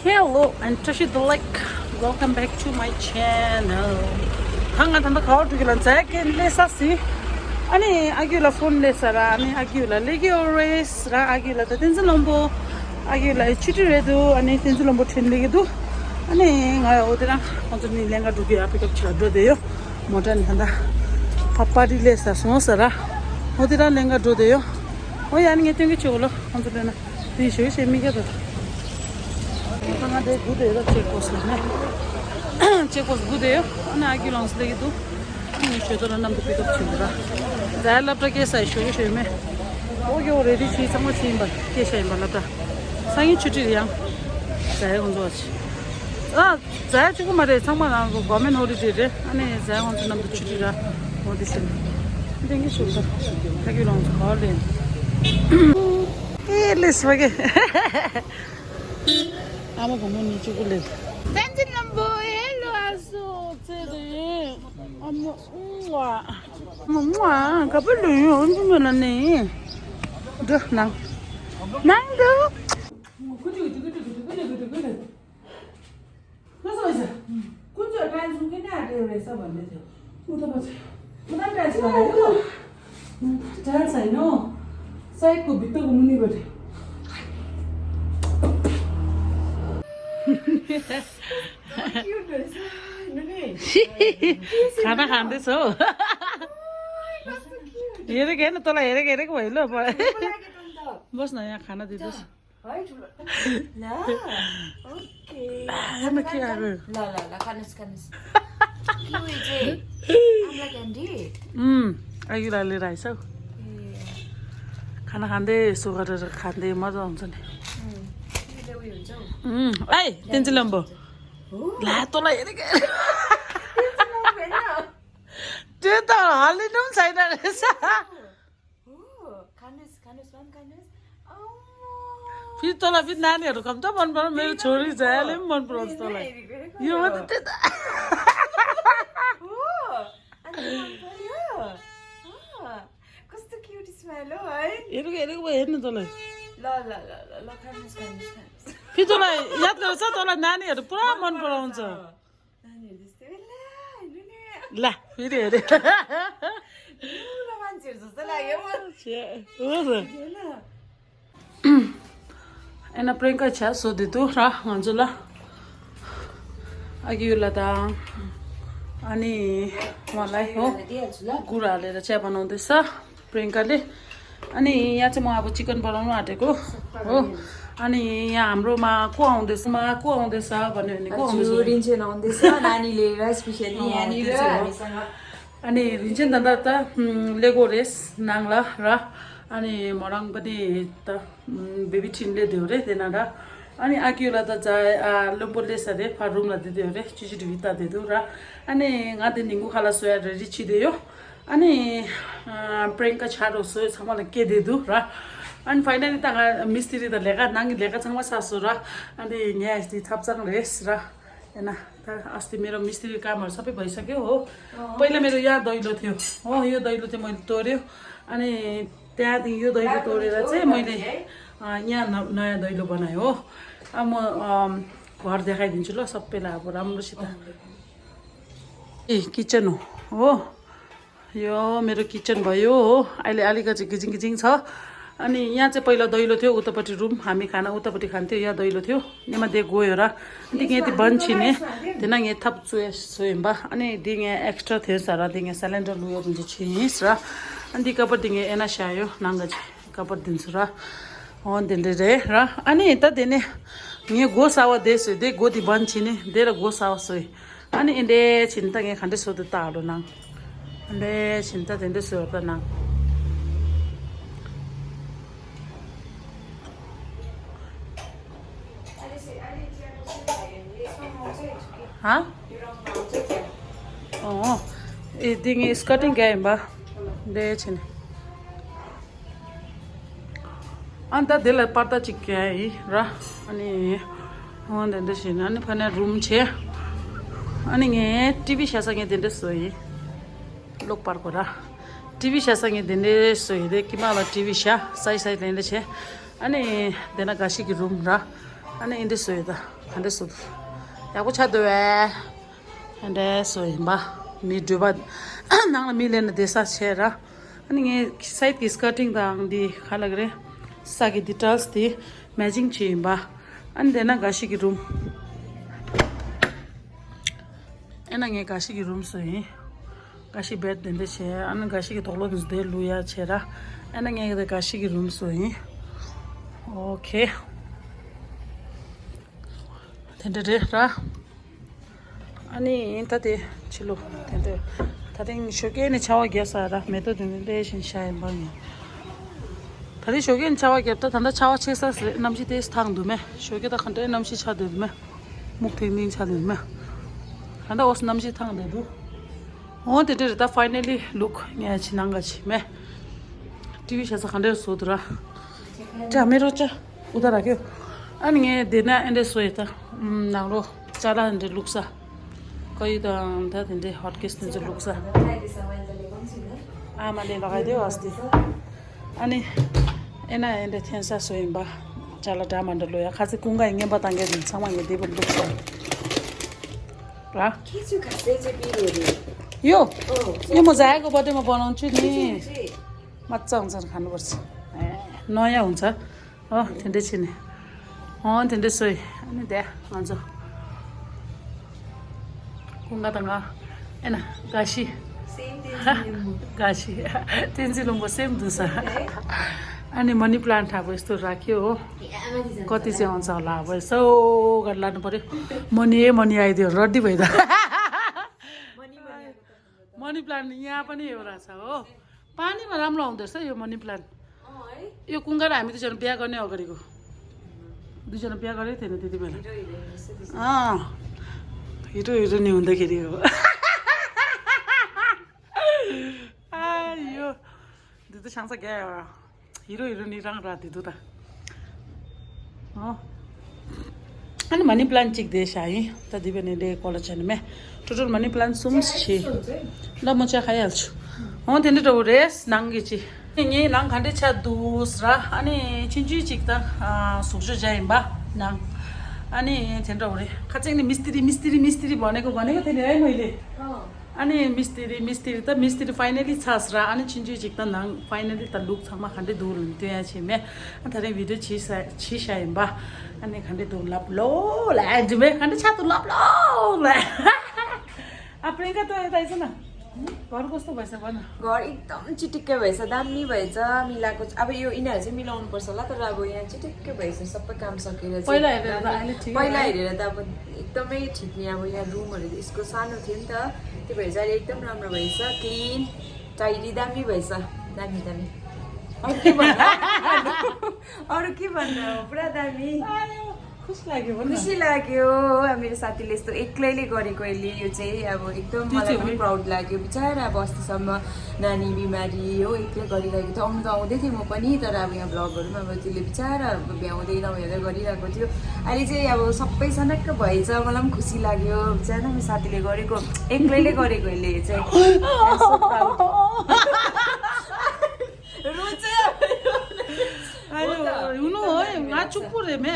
Hello, I'm Tashi the Lake. Welcome back to my channel. Hanga tanda khawar tukilan second lesa si. Ani agila phone lesa ra, ani agila legio race ra, agila ta tenzi lombo, agila chiti redu, ani tenzi lombo ten legi du. Ani ngaya odena, onto ni lenga duki pick up chadro deyo. Modan tanda papadi lesa sonsa ra, odena lenga do deyo. Oh ya, ni ngetengi cholo, onto dena. Di shoy she mi gado. Tanga de gude da chekos ne. Chekos gude yo. Ana agilons legi du. Ni chedora nam de pick up chindra. Dal apra ke sai shoy shoy me. O yo ready chi sama chimba. Ke sai bala ta. Sangi chuti yang. Zai gonzo chi. Ah, zai chugo mare changma na go government holiday re. Ani zai gonzo nam de chuti ra. Odi sin. Dengi chulda. Agilons holiday. Let's forget. I'm a woman chocolate. Send the number. Hello, aso. Today, I'm Mama. Couple of you, I'm do now. Nango. Good. What's it? Could you guys look at the someone? What about what that's I know. Psycho bit of money, but खाना खाँदै छौ हेरेको हेर्न तँलाई हेरेको हेरेको भयो ल बस् न यहाँ खाना दिँदैछ के अघि लिएर आइस हौ खाना खाँदै यसो गरेर खाँदै मजा आउँछ नि ऐ तेन्जी लम्बो ला तँलाई हेरेको त्यो त हालिनु पनि छैन रहेछ फेरि तँलाई फेरि नानीहरू कम त मन पराउँछ मेरो छोरी जायाले पनि मन पराउँछ तँलाई यो मात्रै त्यही त कस्तो क्युट स्माइल हो है हेरेको भयो हेर्नु तँलाई ल ल ल ल खानुस् फेरि तँलाई याद गर्छ तँलाई नानीहरू पुरा मन पराउँछ नानीहरू जस्तै ला फेरि हेरे मान्छेहरू जस्तो लाग्यो एना प्रियङ्का छ्या सोधितु र भन्छु ल अघि उसलाई त अनि मलाई हो गुँड हालेर चिया बनाउँदैछ प्रियङ्काले अनि यहाँ चाहिँ म अब चिकन बनाउनु आँटेको हो अनि यहाँ हाम्रोमा को आउँदैछ भन्यो भने को आउँदैछ नानी लिएर स्पेशली यहाँनिर हामीसँग अनि रिन्छेन त लेगो रेस नाङ्ला र अनि मरङ पनि त बेबी ठिनले दियो रे तेनारा अनि आकियोला त जा लोपोले सरे फारुमला दिदियो रे चिचिटिभी ता दिदु र अनि गाते निंगु खाला सोया रेडी छिदियो अनि प्रियङ्का छाडो सोय छमले के दिदु र अनि फाइनली त मिस्त्री त लेका नाङ्गी लेका छमा सासु र अनि यहाँ यस्तै थप्चाङ रेस र हैन त अस्ति मेरो मिस्त्री कामहरु सबै भइसक्यो हो पहिला मेरो यहाँ दैलो थियो हो यो दैलो चाहिँ मैले तोड्यो अनि त्यहाँदेखि यो दैलो तोडेर चाहिँ मैले यहाँ नयाँ दैलो बनाएँ हो अब म घर देखाइदिन्छु ल सबैलाई अब राम्रोसित ए किचन हो यो मेरो किचन भयो हो अहिले अलिकति गिजिङ छ अनि यहाँ चाहिँ पहिला दैलो थियो उतापट्टि रुम हामी खाना उतापट्टि खान्थ्यो यहाँ दैलो थियो नेमा दे गयो र अनि यति बन्छिने थिएन यहाँ थप सोयम्बा अनि दिङे एक्स्ट्रा थियो सारा दिङे सिलिन्डर लुयो हुन्छ छिस र अनि दिकापर दिङे एना स्यायो नाङ्गा चाहिँ कपर दिन्छु र दिँदै रे र अनि त दिने यहाँ गोसावा देश दे गोदी बन्छिने देर गोसावा सोय अनि इंदे छिन्ता यहाँ खान्दै सोध्दै ताडो नाङ इंदे छिन्ता दिँदै सोध्दा नाङ हाँ दिङे स्कटिङ गए बा दे छिने अन्त त्यसलाई पर्दा चिक्क्याए र अनि दिँदैछिन अनि फने रुम छे अनि यहाँ टिभी स्यासँग दिँदै सोही लोक पार्को र टिभी स्यासँग दिँदै सोही दे कि माला टिभी स्या साई साई लेंदे छे 아니 내가 가시기 룸라 아니 인데 소이다 한데 소 야고 차도에 한데 소이마 미두바 나나 밀레나 데사 쉐라 아니 게 사이드 스커팅 당디 칼라그레 사기 디테일스 디 매징 치임바 안 내가 가시기 룸 에나게 가시기 룸 소이 가시 베드 된데 체 아는 가시기 돌로든지 데 루야 체라 에나게 가시기 룸 소이 오케이 텐데라 아니 인타데 칠로 텐데 다른 쇼게네 차와기야사라 메토드인데 신샤인 방이 다른 쇼게는 차와기였다 단다 차와 체사 남시 데스 탕두메 쇼게다 칸데 남시 차드메 목테닝 차드메 단다 오스 남시 탕데도 데데다 파이널리 룩 냐 지난가지 메 TV에서 칸데 소드라 자 메로자 우다라게 아니 데나 엔데 소이타 나로 자라는데 룩사 거의다 다든데 핫케스트인데 룩사 아마ले लगाइदियो अस्ति अनि एना एन्डे थेन्सा सोइम्बा चला डामान्ड लोया खासे कुंगा इंगे बतांगे दिन समांगे देबन 룩사 라 किछु खासै चाहिँ बिरोले यो यो म जाएको बर्थडेमा बनाउँछु नि मज्जा हुन्छ खानु पर्छ नयाँ हुन्छ हो थेन्डे छिने थेन्डे सोइ अनि दे हुन्छ कुंगा तंगा एना गाशी गाशी तेन्जिलुम्बो सेम दुसा अनि मनी प्लान्ट अब यस्तो राख्यो हो कति चाहिँ आउँछ होला अब यसो गरेर लानु पर्यो मनी आइदियो रड्डी भइदा मनी प्लान्ट यहाँ पनि एउटा छ हो पानीमा राम्रो आउँदो रहेछ यो मनी प्लान्ट यो कुङ्गा र हामी दुईजना बिहा गर्ने अगाडिको दुईजना बिहा गरेको थिएन त्यति बेला हिरो नि हुँदाखेरि हो यो दिदो सांस गया हिरो नि रङ राति दुता अनि मनी प्लान्ट चिक देश है त दिबेने दे कलेक्सन में टोटल मनी प्लान्ट सुम्स छि ल म चाहिँ खाइहाल्छु तेन्डे त रेस नाङ्गी छि नि नाङ खान्डे छ दुसरा अनि छिन्जु चिक त सुक्छु जाइम्बा नाङ अनि तेन्डे रे खाचै नि मिस्त्री भनेको थिएँ है मैले अनि मिस्त्री फाइनली छास र अनि छिन्जु चिक त नाङ फाइनली त लुक छमा खान्डे दुल त्यो यहाँ छिमे अनि भिडियो छिसाइम्बा अनि खान्डे दुल लप्लो ला जुमे खान्डे छातु लप्लो ला प्रियङ्का त यता आइज न घर कस्तो भएछ भन घर एकदम चिटिक्कै भएछ दामी भएछ मिलाएको अब यो यिनीहरू चाहिँ मिलाउनु पर्छ होला तर अब यहाँ चिटिक्कै भएछ सबै काम सकेर पहिला हेरेर त अब एकदमै ठिक नि अब यहाँ रुमहरू यसको सानो थियो नि त त्यो भएर चाहिँ एकदम राम्रो भएछ क्लिन टाइडी दामी भएछ दामी अरू के भन्नु पुरा दामी खुसी लाग्यो मेरो साथीले यस्तो एक्लैले गरेको अहिले यो चाहिँ अब एकदम मलाई पनि प्राउड लाग्यो बिचारा अब अस्तिसम्म नानी बिमारी हो एक्लै गरिरहेको थियो आउनु त आउँदै थिएँ म पनि तर अब यहाँ भ्लगहरूमा अब त्यसले बिचारा भ्याउँदै नभएर गरिरहेको थियो अहिले चाहिँ अब सबै सनक्क भएछ मलाई पनि खुसी लाग्यो बिचारा मेरो साथीले गरेको एक्लैले गरेको अहिले चाहिँ हुनु हो चुप्पु रे मे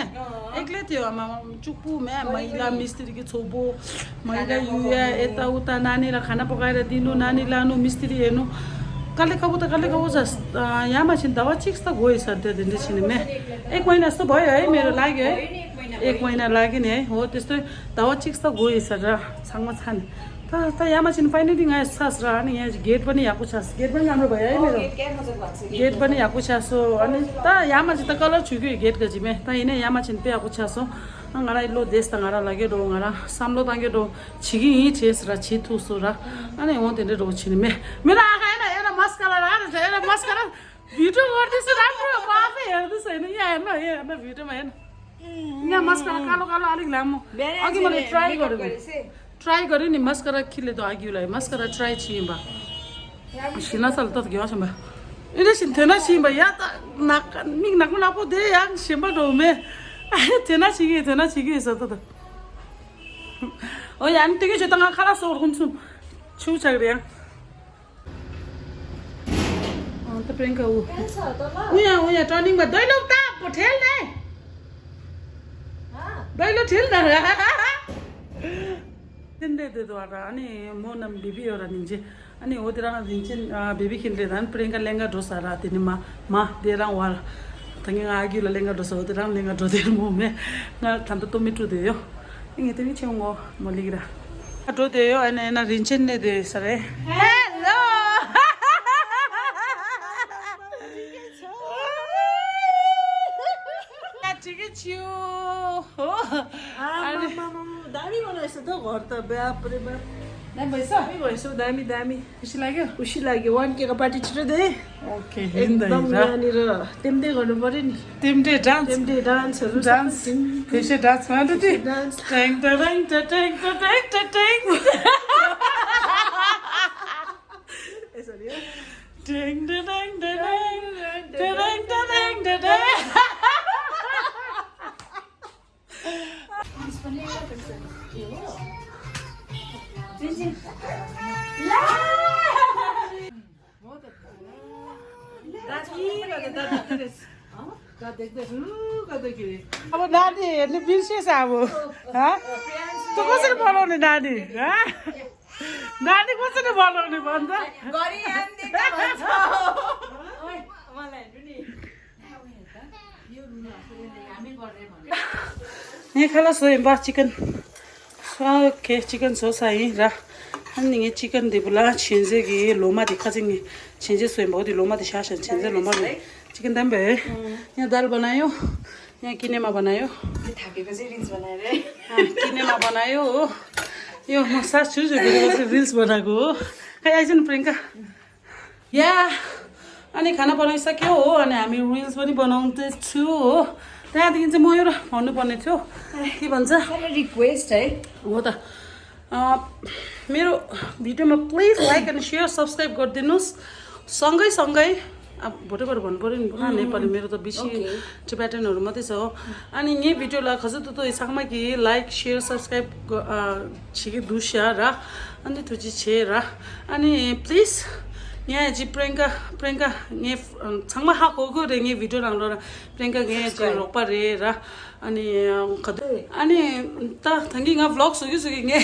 एक्लै थियो आमा चुप्पु मे महिला मिस्त्री कि छोपो महिला युया यताउता नानीलाई खाना पकाएर दिनु नानी लानु मिस्त्री हेर्नु कहिले खाऊ यहाँ मान्छे दवा चिक्स त गएछ त्यो दिन छिने मे 1 महिना जस्तो भयो है मेरो लाग्यो है 1 महिना लाग्यो नि है हो त्यस्तै दवा चिक्स त गएछ र छाङमा छाने त यहाँ मान्छे फाइनली यहाँ छास र अनि यहाँ गेट पनि यहाँको छास गेट पनि राम्रो भयो है मेरो गेट पनि यहाँको छासो अनि त यहाँ मान्छे त कलर छुक्यो गेट गजिमे त हिने यहाँ मान्छे पे यहाँको छासो ngara ilo des tangara lage do ngara samlo tange do chigi hi ches ra chitu sura ani o tende ro chini me mera aga na era mascara video गर्दै छु राम्रो buffet हेर्दै छैन यहाँ हेर्न हेर्न भिडियोमा हेर्न यहाँ mascara कालो अलिक लामो अघि मैले ट्राई गरे नि mascara खिले तो आगिउलाई mascara ट्राई छिम्बा सिना सल त गयो छम्बा इले सिन थेना छिम्बा या त नाक मिङ नाक नापो दे याङ सिम्बा दो मे थेना छिगे सत त ओ यान तिगे छ तंगा खला सोर हुन्छु छु छगरे त प्रियङ्का उ यहाँ टर्निङमा दैलो ता Một thét này. Đây là thét nào ra. Tinde de dwara ani monam bibi ora ninje ani odiranga ninchen baby khinde dan Priyanka lenga dosa ra tini ma derang war tangi agi la lenga dosa odirang lenga doder mo me nga thanda to mitu de yo inge tini chengo moligira ato de yo ane na rinchen ne de sare hello चिकेछु हो दामी बनाएछ त घर त बापरे बाप दामी भएछ भएछ दामी दामी खुसी लाग्यो 1K को पार्टी छिटो दे ओके एकदम यहाँनिर टेम्डे गर्नु पर्यो नि टेम्डे डान्सहरु डान्स त्यसै डान्स मार्नु ति डान्स ट्याङ ट्याङ ट्याङ ट्याङ ट्याङ यसरी ट्याङ ट्याङ ट्याङ ट्याङ ट्याङ अब नानी हेर्ने बिर्सेछ अब तँ कसरी बनाउने नानी नानी कसरी बनाउने भन्छ ये खाला सोयम्बा चिकन ओके चिकन सोस आई रा अन्निगे चिकन दिबुला छिंजे गी लोमा दिखा जिंगे छिंजे सोयम्बा दि लोमा दि शासन छिंजे लोमा दि चिकन दम बे यहाँ दाल बनायो यहाँ किनेमा बनायो ये थाकेको चाहिँ रिल्स बनाएर किनेमा बनायो हो यो म सास छुछु भिडियोको रिल्स बनाएको हो खै आइज न प्रियंका या अनि खाना बनाइसक्यो हो अनि हामी रिल्स पनि बनाउँदैछु हो त्यहाँदेखि चाहिँ म एउटा भन्नुपर्ने थियो के भन्छ रिक्वेस्ट है हो त मेरो भिडियोमा please like and share subscribe गरिदिनुहोस् सँगै अब भोटेबाट भन्नु पऱ्यो नि पुरा नेपाली मेरो त बेसी टिबेटनहरू मात्रै छ हो अनि यही भिडियोलाई खजु तो सांगमा कि लाइक शेयर सब्सक्राइब छिके दुस्या र अनि तुझी छे र अनि प्लिज यहाँ जी प्रियंका ये सांगमा हाको गो रे ये भिडियो राम्रो र प्रियंका ये जे रोपा रे र अनि खदु अनि त थंगी गा व्लॉग सुगी ये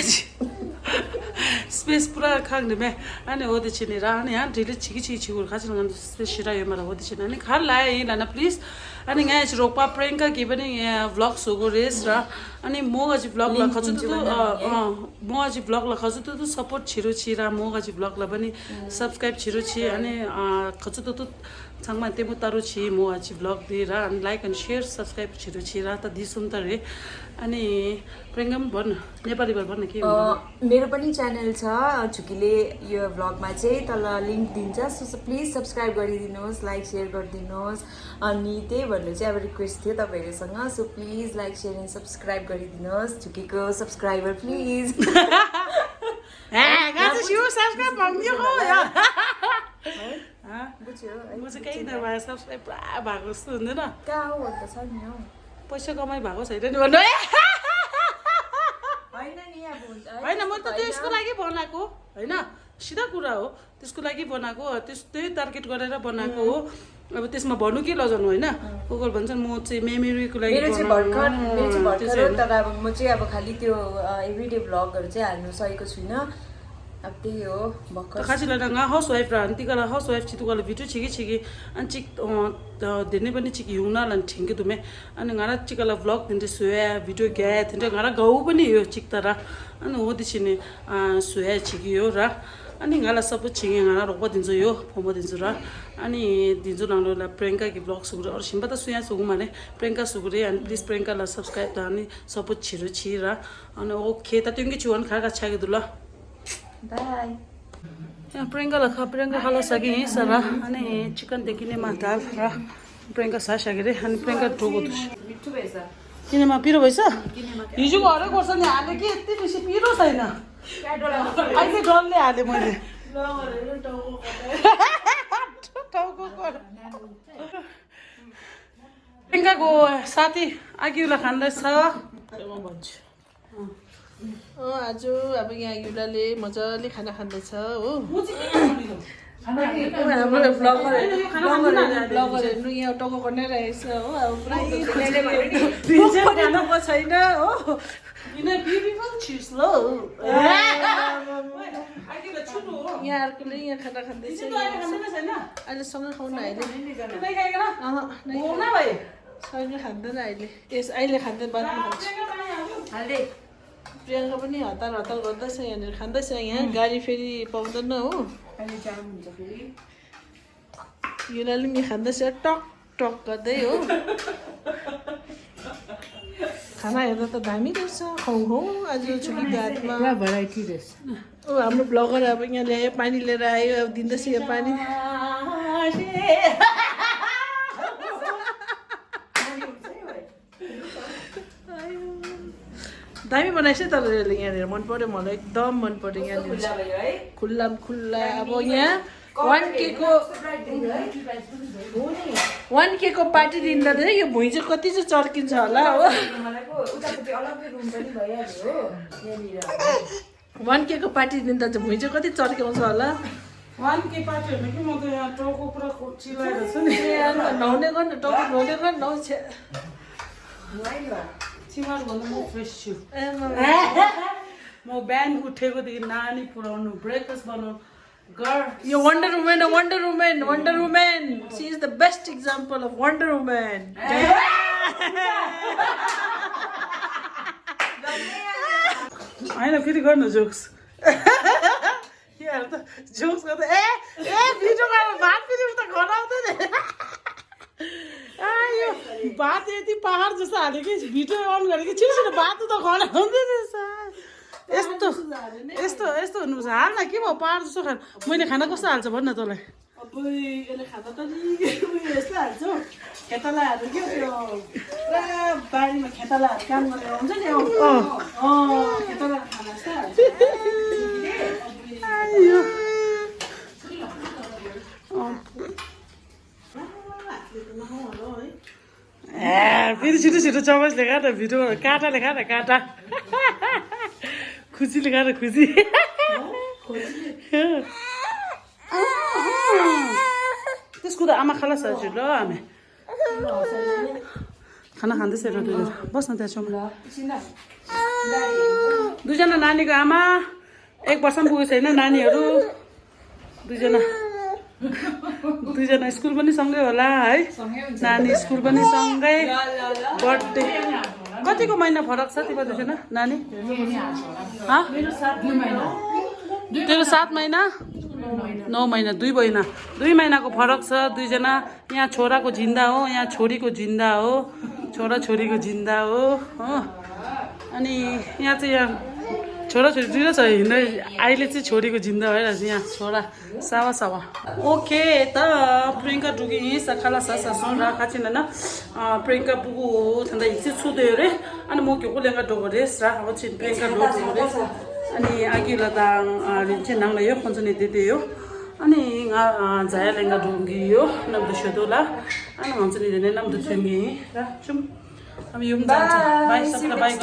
स्पेस पूरा खांदे में अनि होदे छिने र अनि यहाँ ढिले छिकी खाछ न स्पेस शिरा यो मला होदे छिने अनि खाल लाए लाना प्लिज अनि यहाँ रोपा प्रियंका के पनि यहाँ व्लॉग सुगो रेस र अनि मोगाजी व्लॉग ला खजु त मोगाजी व्लॉग ला खजु त सपोर्ट छिरो छिरा मोगाजी व्लॉग ला पनि सब्स्क्राइब छिरो छि अनि खजु त सांगमा तेमु तारु छि मोगाजी व्लॉग दिएर अनि लाइक एन्ड शेयर सब्स्क्राइब छिरो छिरा त दिसुम त रे अनि प्रियंका भन्न नेपाली भन्न के मेरो पनि च्यानल छ झुकीले यो व्लगमा चाहिँ तल लिंक दिन्छ सो प्लिज सब्स्क्राइब गरिदिनुहोस् लाइक शेयर गरिदिनुहोस् अनि त्यही भन्नु चाहिँ अब रिक्वेस्ट थियो तपाईहरुसँग so please like share and subscribe गरिदिनुहोस् झुकीको सब्स्क्राइबर प्लिज ए गाछ शिव सब्स्क्राइब भन्दियो हो बुझ्यो म चाहिँ केही नभए सब्स्क्राइब पुरा भएको जस्तो हुँदैन कहाँ हो भन्दा छ नि हौ पैसा कमाइ भएको छैन नि भन्नु हैन नि अब हुन्छ हैन म त त्यसको लागि बनाएको हैन सिधा कुरा हो त्यसको लागि बनाएको त्यस्तै टार्गेट गरेर बनाएको हो अब त्यसमा भन्नु के लजाउनु हैन कोकोल भन्छन् म चाहिँ मेमोरीको लागि मेरो चाहिँ भर्खर तर अब म चाहिँ अब खाली त्यो एभ्रीडे भ्लगहरु चाहिँ हाल्नु सकेको छुइनँ अब त्यही हो भर्खर खासिला डंगा हाउस वाइफ र अन्तिकला हाउस वाइफ चितुकला भिडियो छिकी अनि चिक दिने पनि चिक युना लन ठिंगे तुमे अनि ngara चिकला व्लॉग दिन्थे सोया भिडियो गे थिन्थे ngara गाउ पनि यो चिक तर अनि हो दिसिने सोया छिकी हो र अनि ngala सब छिगे ngara रोप दिन्छ यो फोमो दिन्छ र अनि दिन्छु नङला प्रियंका की व्लॉग सुगु और सिम्बा त सुया सुगु माने प्रियंका सुगुरे अनि प्लिज प्रियंका ला सब्स्क्राइब त अनि सपोर्ट छिरो छि र अनि ओके त तिंगी छुवन खाका छागे दुला बाय प्रियंका खाला सके यहीँ सर अनि चिकन देखिने मा दाल र प्रियंका सासके रे अनि प्रियंका टोको मिठो भएछ किनेमा पिरो भएछ हिजोको हरेक वर्ष नि हाले कि यति बेसी पिरो छैन अहिले डरले हाले मैले प्रियंकाको साथी आगिउला खाँदैछ म भन्छु आज अब यहाँ युलाले मजाले खाना खाँदैछ हो हाम्रो ब्लगर हेर्नु यहाँ टको गर्ने रहेछ हो अब पुरै खानुको छैन हो यहाँ अर्कोले यहाँ खाना खाँदैछ अहिलेसँग खाउन अहिले सँगै खाँदैन अहिले यस अहिले खाँदैन बादमा खान्छ प्रियङ्का पनि हतार हतार गर्दैछ यहाँनिर खाँदैछ यहाँ गाडी फेरि पाउँदैन हो युनाले पनि खाँदैछ टक टक गर्दै हो खाना हेर्दा त दामी रहेछ खाउँ खाउँ आज छुट्टी हातमा भेराइटी रहेछ ओ हाम्रो ब्लगर अब यहाँ ल्यायो पानी लिएर आयो अब दिँदैछ यो पानी दामी बनाएछ तर यसले यहाँनिर मन पर्यो मलाई एकदम मन पर्यो यहाँनिर खुल्ला खुल्ला अब यहाँ 1K को पार्टी दिँदा चाहिँ यो भुइँ चाहिँ कति चाहिँ चर्किन्छ होला हो 1K को पार्टी दिँदा चाहिँ भुइँ चाहिँ कति चर्क्याउँछ होला 1K पार्टी हेर्नु कि म त यहाँ टाउको पुरा चिलाएर छु नि नुहाउने गर्नु टाउको नुहाउने गर्नु नुहाउँछ तिमीहरू भन्दा म फ्रेस छु म बिहान उठेकोदेखि नानी पुऱ्याउनु ब्रेकफास्ट बनाउनु यो wonder women she is the best example of wonder women होइन फेरि गर्नु जोक्स यहाँ त जोक्स गर्दा ए भिडियो गरेर भात फेरि उता घनाउँदैन यो भात यति पहाड जस्तो हाल्यो कि भिडियो अन गरेको छिटो छिटो भात उता घनाउँदैन यस्तो यस्तो यस्तो हुनुपर्छ हाल न के भयो पहाड जस्तो खानु मैले खाना कस्तो हाल्छ भन् न तँलाई अब यसले खाना त नि यस्तो हाल्छ खेतालाहरू के त्यो पुरा बारीमा खेतालाहरू काम गरेर हुन्छ नि खेताला खाना जस्तो हाल्छ फेरि छिटो छिटो चमचले खा न भिडियो काँटाले खा न काँटा खुसीले खा न खुसी त्यसको त आमा खाला साजु ल हामी खाना खाँदैछ र बस्न त्यहाँ छौँ दुईजना नानीको आमा 1 वर्ष पनि पुगेको छैन नानीहरू दुईजना स्कुल पनि सँगै होला है नानी स्कुल पनि सँगै बर्थडे कतिको महिना फरक छ तिम्रो दुईजना नानी तेरो 7 महिना 9 महिना 2 महिना 2 महिनाको फरक छ दुईजना यहाँ छोराको जिन्दा हो यहाँ छोरीको जिन्दा हो छोरा छोरीको जिन्दा हो अनि यहाँ चाहिँ यहाँ छोराछोरी दुईवटा छ हिँड्दै अहिले चाहिँ छोरीको जिन्दा भइरहेछ यहाँ छोरा सावा ओके त प्रियङ्का डुगी सखाला सासुन राखाछिन होइन प्रियङ्का बुगु थन्दा हिचे छुदेयो रे अनि म के लेंगा डोगरेस राखाबो छिन प्रियङ्का डोगरेस अनि आगिला दाङ रिन्चे नांगलायो खन्जने दिदियो अनि जाया लेंगा डोंगियो नम्द शोदोला अनि भन्छ नि ने नम्द छुङ्गी र छुम अब यो पनि जान्छ बाइ सबैलाई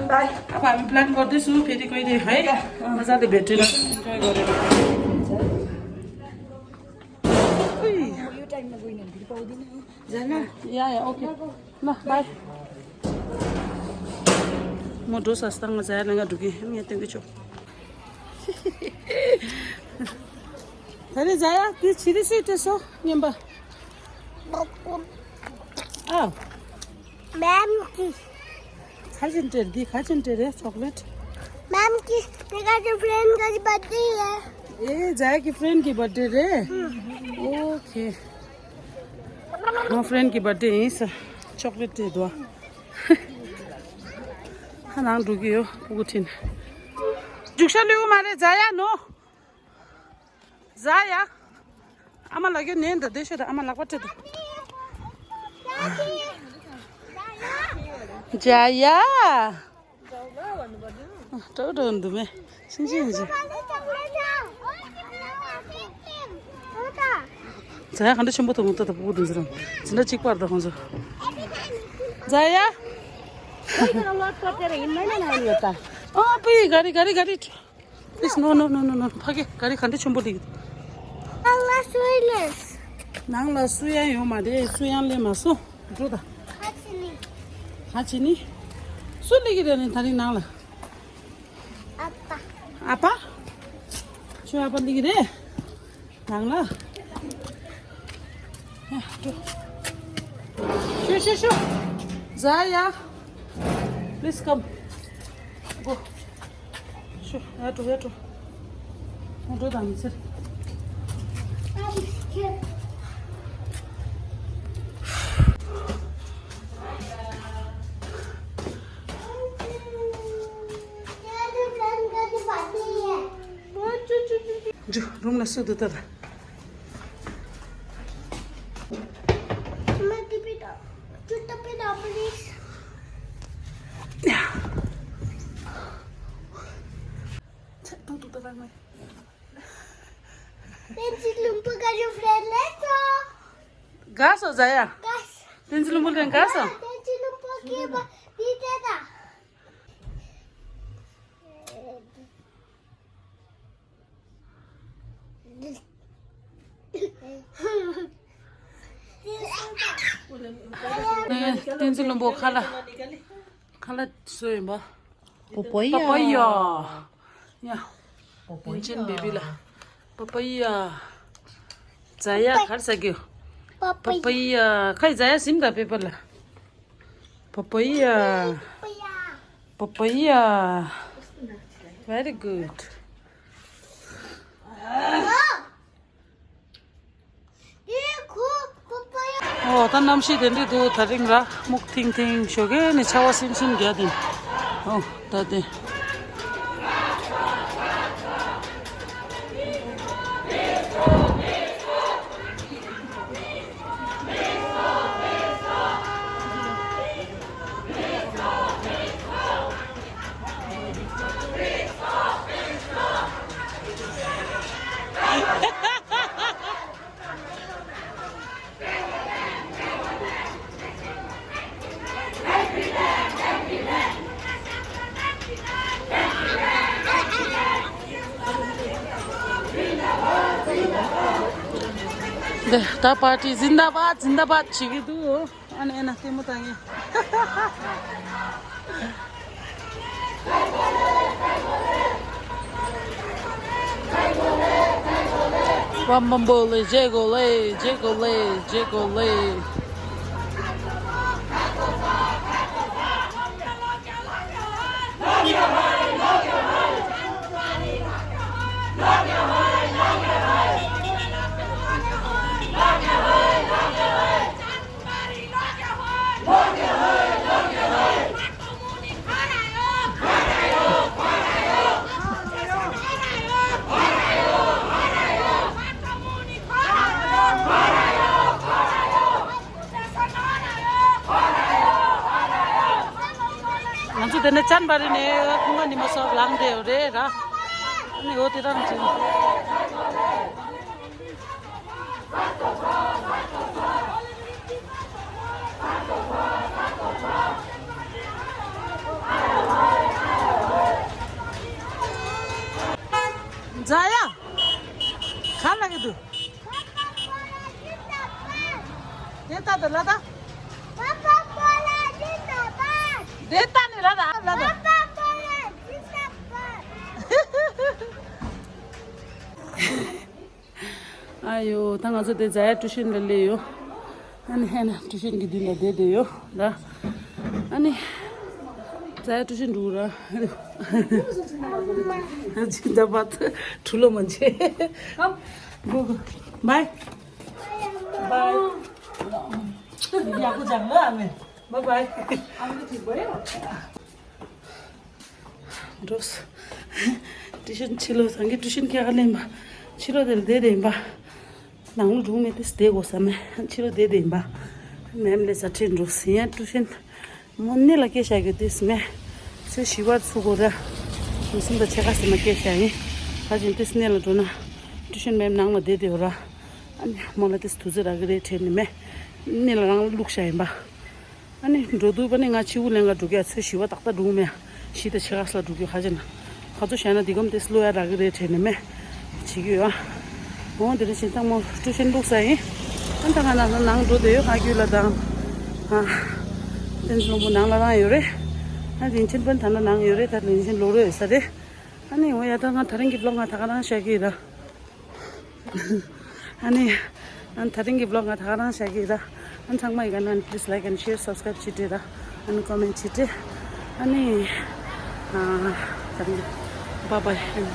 बाइ अब हामी प्लान गर्दैछु फेरि कहिले है मजाले भेटेर इन्जोय गरेर यो टाइममा गइन फेरि पाउँदिन जान या ओके ल बाइ म डोसासँग जाया लेंगा ढुकी यहाँ त्यही छु Tadi Zaya, di sini sih teso nyembah. Ah. Ma'am की खाचिन टेरे चॉकलेट मैम की मेरा जो फ्रेंड का बर्थडे है ए जाया की फ्रेंड की बर्थडे रे ओके हाँ फ्रेंड की बर्थडे है सर चॉकलेट दे दो हाँ नाम रुकी हो पुगुथिन जुक्सा लियो मारे जाया नो जाया आमा लाग्यो नि त देशो त आमा लाग्छ त Jaya. Tahu dong tuh meh. Sini. Jaya kan dia cuma tuh muter tapi udah seram. Cina cik par dah konso. Jaya. Oh, pergi gari. Please no. Pakai gari kan dia cuma dikit. 소일레스. 낭라 수양요 말이 수양래 마소. 그러다. 하치니. 하치니? 술리기라는 다리 낭라. 아빠. 아빠? 저 아빠 리기래. 낭라. 야, 쇼. 자야. Please come. Go. Sure. Yato. Yato da misir. I'm scared. Jo, room na sudu tada. Please. Tudo tada mai. Lumpa ka yung friend leto. Gaso Jaya. Gas. Tensil mulkan gaso. Lumpa ki ba dito ta. Tensil lumbo khala soy ba. Papaya. Ya. Inchen baby la. Papaya. Jaya khar sakyo. Papaya. Khai Jaya simda paper la. Papaya. Very good. Tan namshi dendi do tharingra muk ting shoge ni chawa sim gya din. Tade. 다 파티 진다바드 치기도 아니 나 때문에 Bambambole, jegole. nanti dene chan bari ne kunga ni masok lang de ore ra ni oti rang chin Jaya khan lagi tu deta to lada Papa bola zindabad. deta ni lada Papa bola zindabad. ayo tanga zo de Jaya tuition le yo ani hena tuition gi dinga de yo da ani Jaya tuition dura जिंदाबाद ठुलो मान्छे go bye bye यहाँको जाङ ल हामी bye bye ठिक भयो रोस tuition छिलो सँगै ट्युसन के गर्ने बा छिलो दे दे बा नांगलो रूम में दे गोसा में छिलो दे बा मैम ले सचिन रोस यहाँ ट्युसन मोन्ने लगे शायद इसमें से शिवार सुगोरा 무슨 더 제가 쓰면 깨셔야니 가진 뜻내려 도나 tuition mem nang ma de de ora ani mola tes tuzera gre theni me nilang luksha ba ani rodu bane nga chi ulenga duge se shiwa takta du me shi de chegas la duge khajena khaju shana digam tes loya ra gre theni me chigyo Dari sintang mo tuition book sai. Antang nang do de agula da. Den lo mo nang la yore. Rinchen ban tan nang yore ta rinchen lo re sa de. Ani wo ya da darin gi vlog ta kana shagira. Ani an darin gi vlog ta kana shagira. An changma iganan please like and share subscribe chitira and comment chite. Ani bye bye and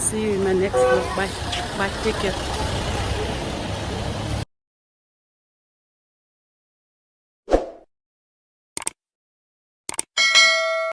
see you in my next vlog. Bye. Bye. Take care.